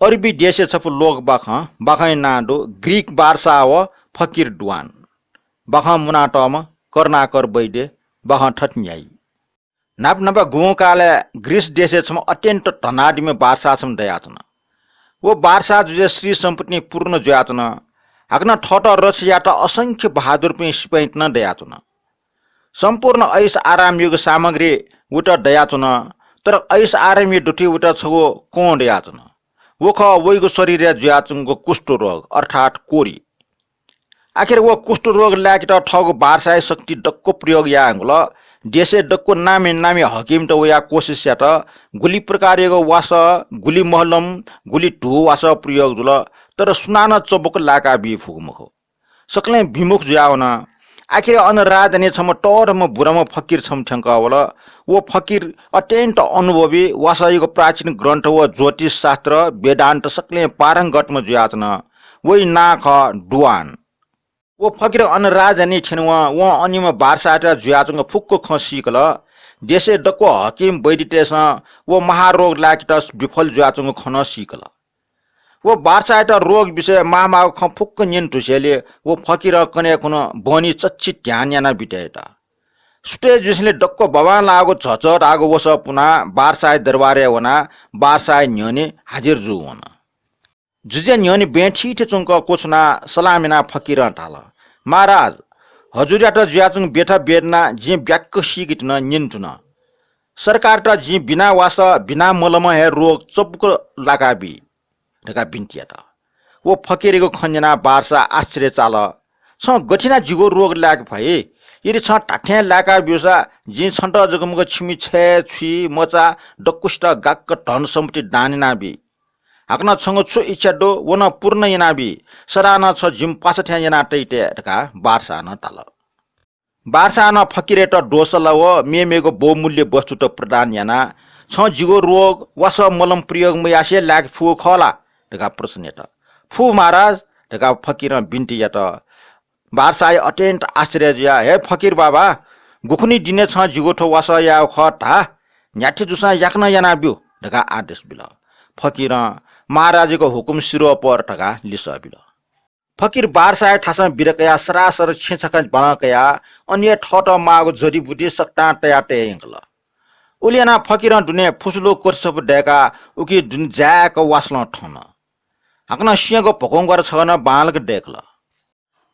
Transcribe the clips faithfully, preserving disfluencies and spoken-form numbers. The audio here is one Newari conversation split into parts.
अरबी देशय् छपु लोक बाखं, बाखंया नां दु ग्रीक बार्सा व फकिर दुवान। बाखं मुनातःम्ह करुणाकर वैद्य बाखं थथे न्ह्याइ। न्हापा न्हापा गुगुं कालय् ग्रीस देशय् छम्ह अत्यन्त धनाढ्यम्ह बार्सा छम्ह दयाच्वन। व बार्सा जुजुया श्री सम्पत्तिं पूर्ण जुयाच्वन। हाकनं थःत रक्षा यायेत असंख्य बहादुरपिं सिपाइँत नं दयाच्वन। सम्पूर्ण ऐश आरामयागु सामग्री वइत दयाच्वन, तर ऐश आरामया दथुइ वइत छगू कं दयाच्वन। व खः वइगु शरीरय् जुयाच्वंगु कुष्ठरोग अर्थात् कोरी। आखिर व कुष्ठरोग लाय्केत थःगु बार्साया शक्ति दक्व प्रयोग यायेगु ल। देशय् दक्व नामी नामी हकिमत वयाः कोसिस यात। गुलि प्रकारयागु वासः, गुलि महलम, गुलि धू वासः प्रयोग जुल, तर सुनानं चबुक लाय्का बी फुगु मखु। सकलें विमुख जुयावन। आखिर अन राजधानी छम्ह तःधंम्ह बुराम्ह फकिर छम्ह थ्यंकः वल। व फकिर अत्यन्त अनुभवी, वासःयागु प्राचीन ग्रन्थ व ज्योतिष शास्त्र, वेदान्त सकलें पारंगतम्ह जुयाच्वन। वइ नां खः दुवान। व फकिर अन राजधानी थ्यनेवं वं अनिम्ह बार्सायात जुयाच्वंगु फुक्क खँ सीकल। देशय् दक्व हकिम वैद्यतय्सं व महारोग लाय्केत विफल जुयाच्वंगु खँ नं सीकल। व बार्सायात रोग विषय माःमाःगु खँ फुक्क न्यने धुसेंलि व फकिरं कन्हय् खुन्हु बहनी चच्छि ध्यान यानाः बित यात। सुथय् जुसेंलि दक्व बांबांलाःगु झःझः धाःगु वसः पुनाः बार्साया दरबारय् वनाः बार्साया न्ह्यःने हाजिर जूवन। जुजुया न्ह्यःने बँय् थीथी च्वंक क्वछुनाः सलाम यानाः फकिरं धाल, महाराज, हजुरयात जुयाच्वंगु व्यथा वेदना जिं ब्याक्क सीके धुन, न्यने धुन। सरकारयात जिं बिना वासः, बिना मलमं हे रोग चबुक लाकाबी धकाः बिन्ति यात। व फकिरयागु खँ न्यनाः बार्सा आश्चर्य चाल। छं गथे यानाः जिगु रोग लाय्के फइ? यदि छं धात्थें लाय्का ब्यूसा जिं छन्त जक मखु छिमि छय्, छुइ, मचा दक्वसित गाक्क धन सम्पत्ति दान यानाबी। हाकनं छंगु छु इच्छा दु व नं पूर्ण यानाबी। सदां नं छ जिमि पासा थें याना तइते धकाः बार्सां नं धाल। बार्सां नं फकिरयात द्वसला व मेमेगु बहुमूल्य वस्तुत प्रदान यानाः छं जिगु रोग वासः मलम प्रयोग मयासें लाय्के फुगु खः ला धकाः प्रश्न यात। फु महाराज धकाः फकिरं बिन्ति यात। बार्साया अत्यन्त आश्चर्य जुयाः, हे फकिर बाबा, गुखुन्हु दिनय् छं जिगु थ्व वासः यायेगु खः धा, न्ह्याथे जूसां याकनं यानाब्यु धकाः आदेश बिल। फकिरं महाराजयागु हुकुम सिरोपर धकाः लिसः बिल। फकिर बार्साया थासं बिदा कयाः सरासर छेँछाखा बालं कयाः अन हे थःत माःगु जडीबुटी सकतां तयाः तये यंकल। उलि यानाः फकिरं दुने फुसुलु कोठी छपु दय्काः उकी दुने जाय्क वासलं थन। हाकनं स्यंगु भकंग्वारा छगः नं बांलाक दय्कल।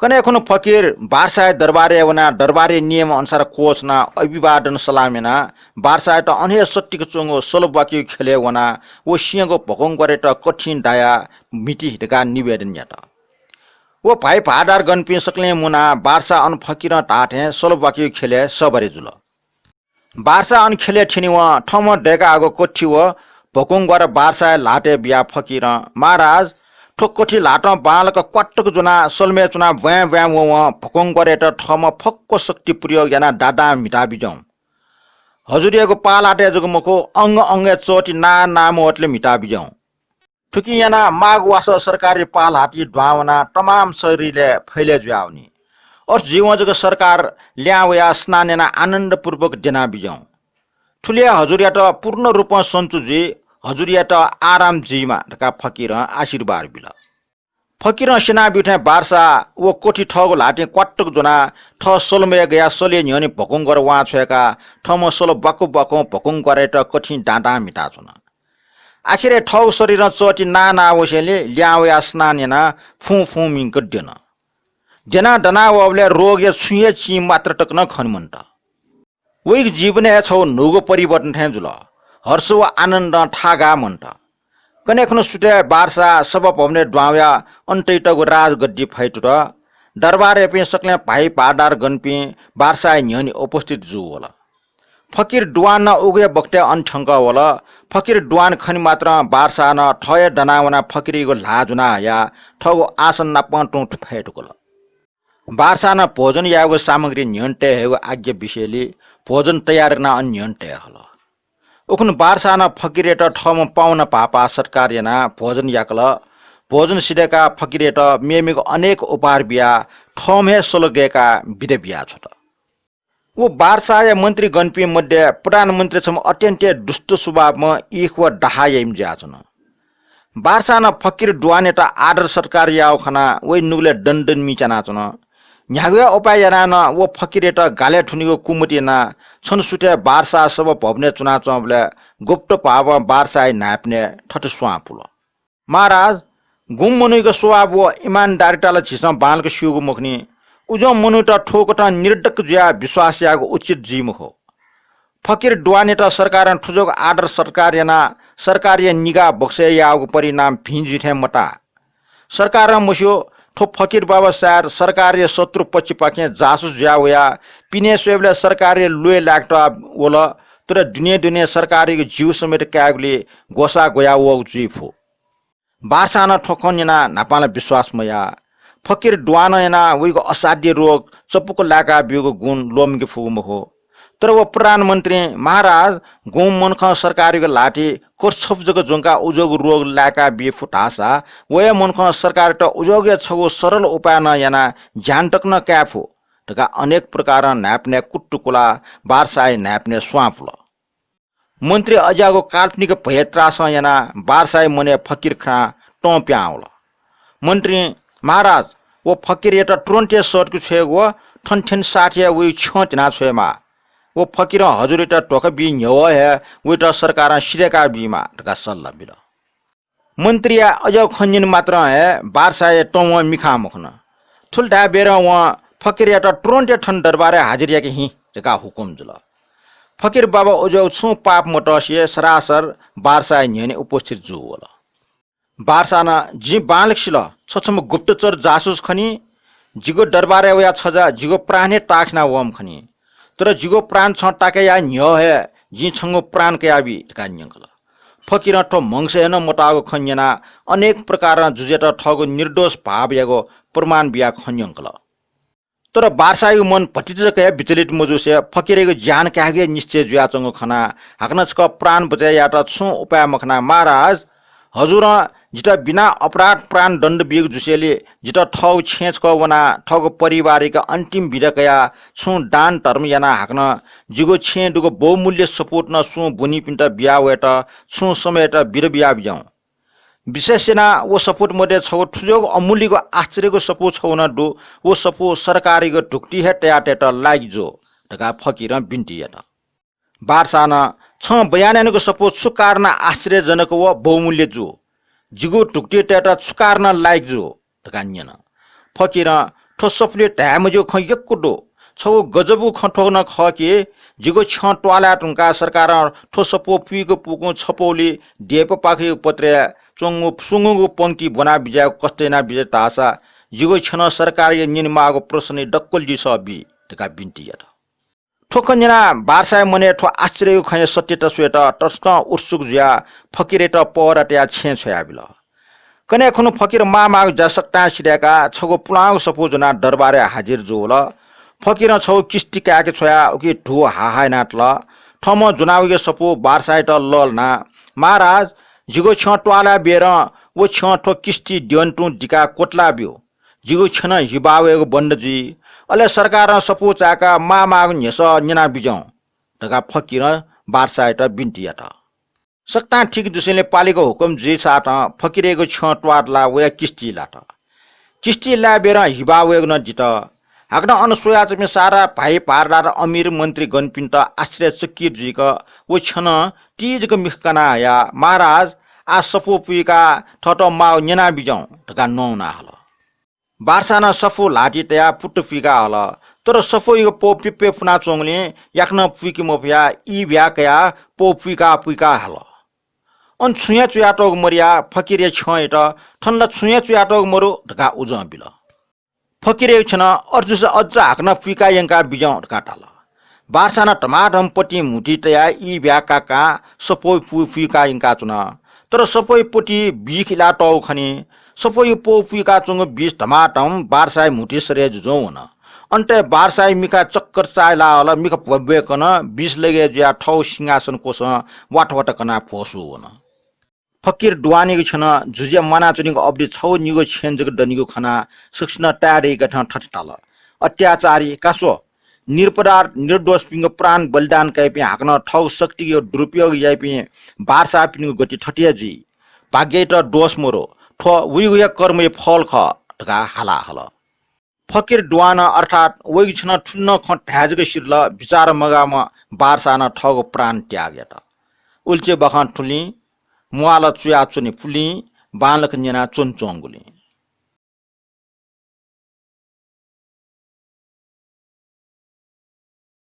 कन्हय् खुन्हु फकिर बार्साया दरबारय् वनाः दरबारया नियम अनुसार क्वछुनाः अभिवादन सलाम यानाः बार्सायात अन हे सत्तिक च्वंगु सलब्वाकिया ख्यलय् वनाः व स्यंगु भकंग्वारायात कथिं दायाः म्हिति धकाः निवेदन यात। व भाइ भाःदारगणपिं सकलें मुनाः बार्सा अन फकिरं धाःथें सलब्वाकिया ख्यलय् सवारी जुल। बार्सा अन ख्यलय् थ्यनेवं थःम्हं दय्काःगु कथि व भकंग्वारा बार्साया ल्हातय् बियाः फकिरं, महाराज, थ्व कथि ल्हातं बांलाक क्वात्तक ज्वनाः सलमय् च्वनाः ब्वाँय् ब्वाँय् वंवं भकंग्वारायात थःम्हं फक्व शक्ति प्रयोग यानाः दादां म्हिता बिज्याहुँ। हजुरयागु पाः ल्हातय् जक मखु, अंग अंगय् चःति नां नां मवतले म्हिता बिज्याहुँ। थुकिं यानाः माःगु वासः सरकारया पाः ल्हातिइ दुहां वनाः तमाम शरीरय् फैलय् जुयावनी। अथे जुइवं जक सरकार लिहां वयाः स्नान यानाः आनन्दपूर्वक द्यना बिज्याहुँ। थुलि हे हजुरयात पूर्ण रूपं सन्चु जुइ, हजुरयात आराम जुइमा धकाः फकिरं आशीर्वाद बिल। फकिरं स्यनाब्यूथें बार्सा व कथि थःगु ल्हातिं क्वात्तक ज्वनाः थः सलमय् गयाः सलया न्ह्यःने भकंग्वारा वां छ्वय्काः थःम्हं सल ब्वाकु ब्वाकं भकंग्वारायात कथिं दां दां म्हिताच्वन। आखिरय् थःगु शरीरं चःति नां नां वसेंलि लिहां वयाः स्नान यानाः फुं फुं मिंक द्यन। द्यनाः दनाः वःबलय् रोगया छुं हे चिं मात्रा तक नं खने मन्त। वइगु जीवनय् हे छगू न्हूगु परिवर्तन थें जुल। हर्ष व आनन्दं थाःगाः मन्त। कन्हय् खुन्हु सुथय् बार्सा सभाभवनय् दुहां वयाः अन तइतःगु राजगद्दी फय्तुत। दरबारयापिं सकलें भाइ भाःदारगणपिं बार्साया न्ह्यःने उपस्थित जूवल। फकिर दुवान नं उगु हे बखतय् अन थ्यंकः वल। फकिर दुवान खने मात्रं बार्सां नं थः हे दनाः वनाः फकिरयागु ल्हाः ज्वनाः हयाः थःगु आसन नापं तुं फय्तुकल। बार्सां नं भोजन यायेगु सामग्री न्ह्यःने तये हयेगु आज्ञा बिसेंलि भोजन तयार यानाः अन न्ह्यःने तये हल। उखुन्हु बार्सां नं फकिरयात थःम्हं पाहुना भाःपाः सत्कार यानाः भोजन याकल। भोजन सिधय्काः फकिरयात मेमेगु अनेक उपहार बियाः थःम्हं हे सल गय्काः बिदा बियाछ्वत। व बार्साया मन्त्रीगणपिं मध्ये प्रधानमन्त्री छम्ह अत्यन्त हे दुष्ट स्वभावम्ह ईख व डाहा याइम्ह जुयाच्वन। बारसां नं फकिर दुवानयात आदर सत्कार याःगु खनाः वइ नुगलय् दनदन मि च्यानाच्वन। न्ह्यागुया उपाय यानाः नं व फकिरयात गालय् थुनीगु कुमति यानाः छन्हु सुथय् बारसाः सभाभवनय् च्वनाच्वंबलय् गुप्त भावं बारसाःया न्हाय्पनय् थथे स्वां पुल। महाराज, गुम्ह मनूयागु स्वभाव व इमानदारिता ला झीसं बांलाक स्यूगु मखुनि। उज्याःम्ह मनूत थुकथं निर्धक्क जुयाः विश्वास यायेगु उचित जुइ मखु। फकिर दुवानयात सरकारं थुजक आदर सत्कार यानाः सरकारया निगाः बक्सय् याःगु परिणाम भिं जुइ थें मताः। सरकारं मस्यू, थ्व फकिर बाबा सायद सरकारया शत्रु पक्षपाखें जासुस जुयाः वयाः पिने स्वयेबलय् सरकारया ल्वय् लाकेत वल, तर दुने दुने सरकारयागु ज्यू समेत कायेगुली ग्वसाः ग्वयाः वःगु जुइ फु। बारसां नं थ्व खँ न्यनाः न्हापां ला विश्वास मयाः। फकिर दुवानं यानाः वइगु असाध्य रोग चपुक्क लाय्का ब्यूगु गुण ल्वःमंके फुगु मखु। तर व प्रधानमन्त्रीं, महाराज, गुम्ह मनखं सरकारयागु ल्हातिइ कछप जक ज्वंकाः उज्याःगु रोग लाय्का बी फु धाःसा, व हे मनखं सरकारयात उज्याःगुया छगू सरल उपाय नं यानाः ज्यान तक नं काये फु धकाः अनेक प्रकारं न्हाय्पनय् कुतुकुलाः बारसाःया न्हाय्पनय् स्वां पुल। मन्त्री अज्याःगु काल्पनिक भयत्रासं यानाः बारसाःया मनय् फकिर खनाः तं पिहां वल। मन्त्रीं, महाराज, व फकिरयात तुरुन्त हे सःतके छ्वयेगु व थन थ्यने साथ हे वइगु छ्यं धिना छ्वयेमाः। व फकिरं हजुरयात धोखा बी न्ह्यः हे वइत सरकारं सिधय्का बीमाः धकाः सल्लाह बिल। मन्त्रीया अज्याःगु खँ न्यने मात्रं हे बारसाःया तंवं मिखां मखुन। थुलि धाये बेरं वं फकिरयात तुरुन्त हे थन दरबारय् हाजिर याके हिँ धकाः हुकुम जुल। फकिर बाबा अज्याःगु छुं पाप मतसे सरासर बारसाःया न्ह्यःने उपस्थित जू वल। बारसां नं, जिं बांलाक सिल, छ छम्ह गुप्तचर जासुस खनी। जिगु दरबारय् वयाः छजा जिगु प्राण हे ताःखिना वःम्ह खनी। तर जिगु प्राण छं ताके याये न्ह्यः हे जिं छंगु प्राण कयाबी धकाः न्यंकल। फकिरं थ्व म्हगसय् हे नं मताःगु खँ न्यनाः अनेक प्रकारं जुजुयात थःगु निर्दोष भावयागु प्रमाण बियाः खँ न्यंकल। तर बारसाःयागु मन भतिचा जक हे विचलित मजुसे फकिरयागु ज्यान कायेगु हे निश्चय जुयाच्वंगु खनाः हाकनं छकः प्राण बचय् यायेत छुं उपाय मखनाः, महाराज, हजुरं जितः बिना अपराध प्राण दण्ड बीगु जुसेंलि जितः थःगु छेँय् छकः वनाः थःगु परिवारयाके अन्तिम बिदा कयाः छुं दान धर्म यानाः हाकनं जिगु छेँय् दुगु बहुमूल्य सफूत नं सुं ब्वनीपिन्त बिया वयेत छुं समय्‌यात बिदा बिया बिज्याहुँ। विशेष यानाः व सफूत मध्ये छगू थुजोगु अमूल्यगु आश्चर्यगु सफू छगू नं दु, व सफू सरकारयागु धुकुतिइ हे तयातयेत लायक जू धकाः फकिरं बिन्ति यात। बारसां नं, छं बयाना यानागु सफू छु कारणं आश्चर्यजनक व बहुमूल्य जू? जिगु धुकुतिइ तयेत छु कारणं लायक जू धकाः न्यन। फकिरं, थ्व सफूलिइ धाये मज्यूगु खँ यक्व दु। छगू गजबगु खँ थ्व नं खः कि जिगु छ्यं त्वालय् धुंकाः सरकारं थ्व सफू पुइक पुकुं छपौलि देय्‌पापाखेयागु पत्रय् च्वंगु स्वंगूगु पंक्ति ब्वना बिज्यायेगु कष्ट याना बिज्यात धाःसा जिगु छ्यं नं सरकारया न्यनेमाःगु प्रश्नया दक्व लिसः बी धकाः बिन्ति यात। थ्व खँ न्यनाः बारसाःया मनय् थ्व आश्चर्ययागु खँया सत्यता स्वयेत तसकं उत्सुक जुयाः फकिरयात पहरा तयाः छेँय् छ्वयाबिल। कन्हय् खुन्हु फकिर माःमाःगु ज्या सकतां सिधय्‌काः छगू पुलांगु सफू ज्वनाः दरबारय् हाजिर जूवल। फकिरं छगू किस्ति काय्‌के छ्वयाः उकी धू हाः हाः यानातल। थःम्हं ज्वनावइगु सफू बारसाःयात लःल्हानाः, महाराज, जिगु छ्यं त्वालय् बेरं व छ्यं थ्व किस्ति द्यने तुं दिकाः क्वतला ब्यु। जिगु छ्यं नं हिबा वयेगु बन्द जुइ। अले सरकारं सफू चाय्‌काः माःमाःगु न्ह्यसः न्यना बिज्याहुँ धकाः फकिरं बारसाःयात बिन्ति यात। सकतां ठीक जुसेंलि पालिगु हुकम जुइसातं फकिरयागु छ्यं त्वातलाः वया किस्ति लात। किस्ति लाये बेरं हिबा वयेगु नं दित। हाकनं अन स्वयाच्वंपिं सारा भाइ भारदार अमिर मन्त्री गणपिन्त आश्चर्यचकित जुइक व छ्यं नं ति जक मिखा काना हयाः, महाराज, आः सफू पुइकाः थःत माःगु न्यना बिज्याहुँ धकाः नवाना हल। बारसां नं सफू ल्हातिइ तयाः पुत पुइका हल। तर सफूयागु पौ प्यप्वय् पुनाच्वंगुलिं याकनं पुइके मफयाः ई भ्याः कयाः पौ पुइका पुइका हल। अन छुं हे च्वयातःगु मदयाः फकिरया छ्यंयात थन ला छुं हे च्वयातःगु मदु धकाः उजं बिल। फकिरया छ्यं नं अथे जूसा अझ हाकनं पुइका यंका बिज्याहुँ धकाः धाल। बारसां नं धमाधम पतिं म्हुतुइ तयाः ई भ्याः काकां सफू पु-, पुइका यंकाच्वन। तर सफूया पति बिख इलातःगु खनी। सफूया पौ पुइकाच्वंगु बिष धमाधम बारसाःया म्हुतुइ सरे जुजुं वन। अन्तय् बारसाःया मिखा चक्कर चाःहिला हल, मिखा भ्वय्‌भ्वय् कन, बिष लगे जुयाः थःगु सिंहासन क्वसं वात वात कनाः भ्वसू वन। फकिर दुवानीगु छ्यं नं जुजुया म्वानाच्वनीगु अवधि छगू निगू छेँ जक दनीगु खनाः सकसिनं ताय्‌दय्‌कथं थथे धाल, अत्याचारी, का स्व, निरपराध निर्दोषपिनिगु प्राण बलिदान कयापिं हाकनं थःगु शक्तिया दुरुपयोग याइपिं बारसाःपिनिगु गति थथे हे जुइ। भाग्ययात दोष मरु, थ्व वइगु हे कर्मया फल खः धकाः हाला हल। फकिर दुवानं अर्थात् वइगु छेनं थुलि नं खँ धाये जक सिधल, बिचाः मगाःम्ह बादशाहं थःगु प्राण त्याग यात। उलिचे बाखं थुलिं, म्वाःला चुयाच्वने पुलिं, बांलाक न्यना च्वनाच्वंगुलिं।